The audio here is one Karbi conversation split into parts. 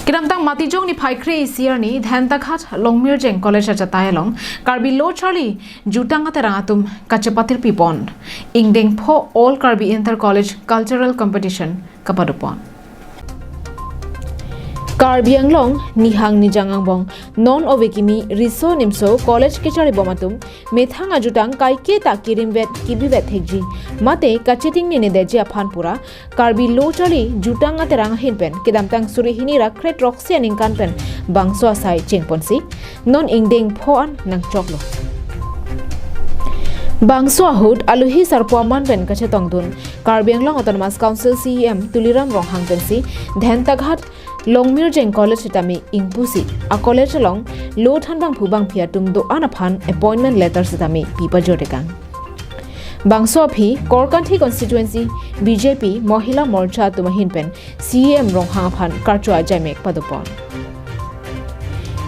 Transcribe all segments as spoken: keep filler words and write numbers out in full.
Kedamtang Matijong niphai kre-isi arni Dhentaghat Longmirjeng College achatai along Karbi Lo Charli Jutang Aterang atum kachepatirpi pon. Ingdeng pho All Karbi Inter College Cultural Competition kapado pon. Karbi Anglong nihang nijang angbong non ove kimi riso nimso college kecharli bom atum methang ajutang kaike ta kirimvet kibivet thekji mate kachetingnedetji aphan pura Karbi Lo Charli Jutang Aterang ahin pen kedamtang suri hini ra kre throksi aningkan pen bangso asai chengponsi non ingdeng pho an nangchoklo. Bangso ahut alohi sarpo aman pen kachetongdun Karbi Anglong Autonomous Council C E M Tuliram Ronghang pensi Dhentaghat Longmirjeng College sitame ingpusi a college along lo thanbangphu bangphi atum do-an aphan appointment letter sitame pipajor dekang. Bangso aphi Korkanthi constituency B J P Mohila Morcha atum ahin pen C E M Ronghang aphan karcho ajaimek padopon.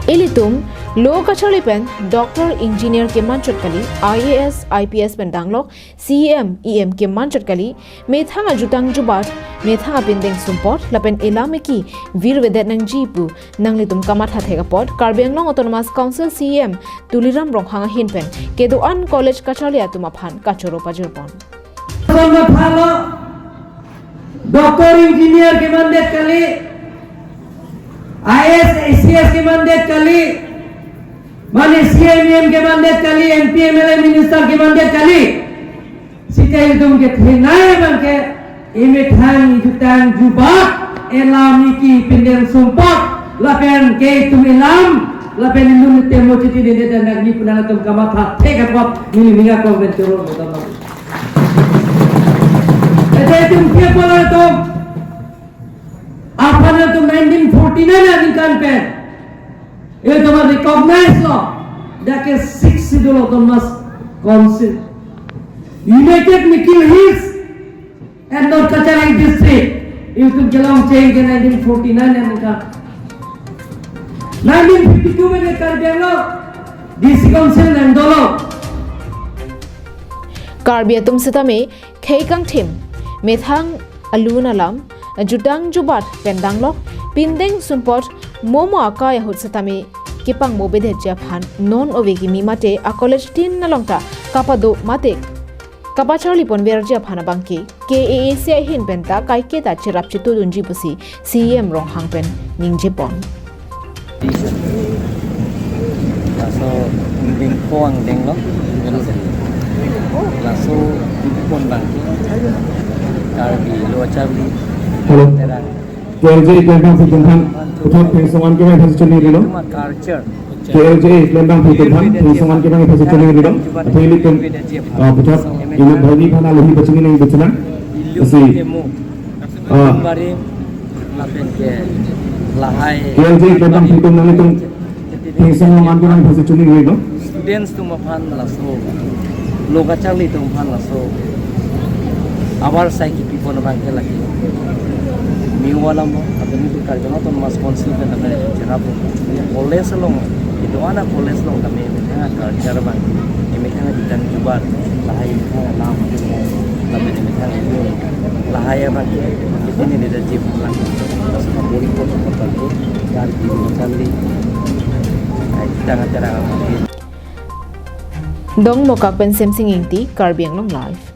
Ilitum lo kacharli pen Doctor Engineer kemanchot kali, I A S, I P S pen danglok C E M, E M kemanchot kali, methang ajutang jubat, methang apindeng sumpot lapen elam eki virvedet nangji pu nanglitum kamatha thek apot Karbi Anglong Autonomous Council C E M Tuliram Ronghang ahin pen kedo-an college kacharli atum aphan kachoro pajorpon. Sama phalo, Doctor Engineer kemandet kali, I A S, I C S kemandet kali, mane C E M, E M kemandet kali, M P, M L A, Minister kemandet kali. Sita itum kethenei abangke emethang ejutang jubat, elam eki pindeng sumpot lapen ke itum elam lapen ilum temo chiti dede dan nagni punana atum kamatha thek apot neli ning akong pen choro botam. Ete itum ke pola itum aphan itum nineteen forty-nine aningkan pen itum recognize lo, dak ke Sixth Schedule Autonomous Council, United Mikir Hills and North Cachar Hills District, itum kelong cheng ke nineteen forty-nine aningkan. Nineteen fifty-two pen Karbi Anglong D C Council nangdolo. Karbi atum sitame khei kangthim, methang alun alam, jutang jubat pen danglok, pindeng sumpot, momo akai ahut sitame kepangmobedetji aphan non ove kimi mate a college tin along ta kapado mate kapacharli ponverji aphan abangke K A A C ahin pen ta kaike ta cherap chetudunji pusi C E M Ronghang pen ningjepon. Laso ingdeng pho angdeng lo. Laso ingpon abangke Karbi Lo Charli Hello. Terang. K L J Klembang Phitum aphan puthot thengsoman kemai aphan choningri lo. Cuma culture. K L J Klembang Phitum aphan thengsoman kemai aphan choningri lo. Athe ilitum, ah, puthot inut bhai aphan alohi pachini nangji puchunang. Ilum Asi. Temo. Ah. Barim lapen ke lahai. K L J Klembang Phitum nanglitum thengsoman kemai aphan choningri lo. Students atum aphan laso, lo kacharli atum aphan laso abar sai kipipon abangke lake. Miwa lamo, atau itu Karbi Anglong Autonomous Council pen kami cherap. College along, itum ana college along kami methang culture abang, methang jutang jubat, lahai methang alam, lapen methang itu, lahai abang, itu ni dia chip lang. Laso bori ko ko ko, Karbi Lo Charli, ai, tanga tanga. Dongmukak pen Semsing Ingti, Karbi Anglong Live.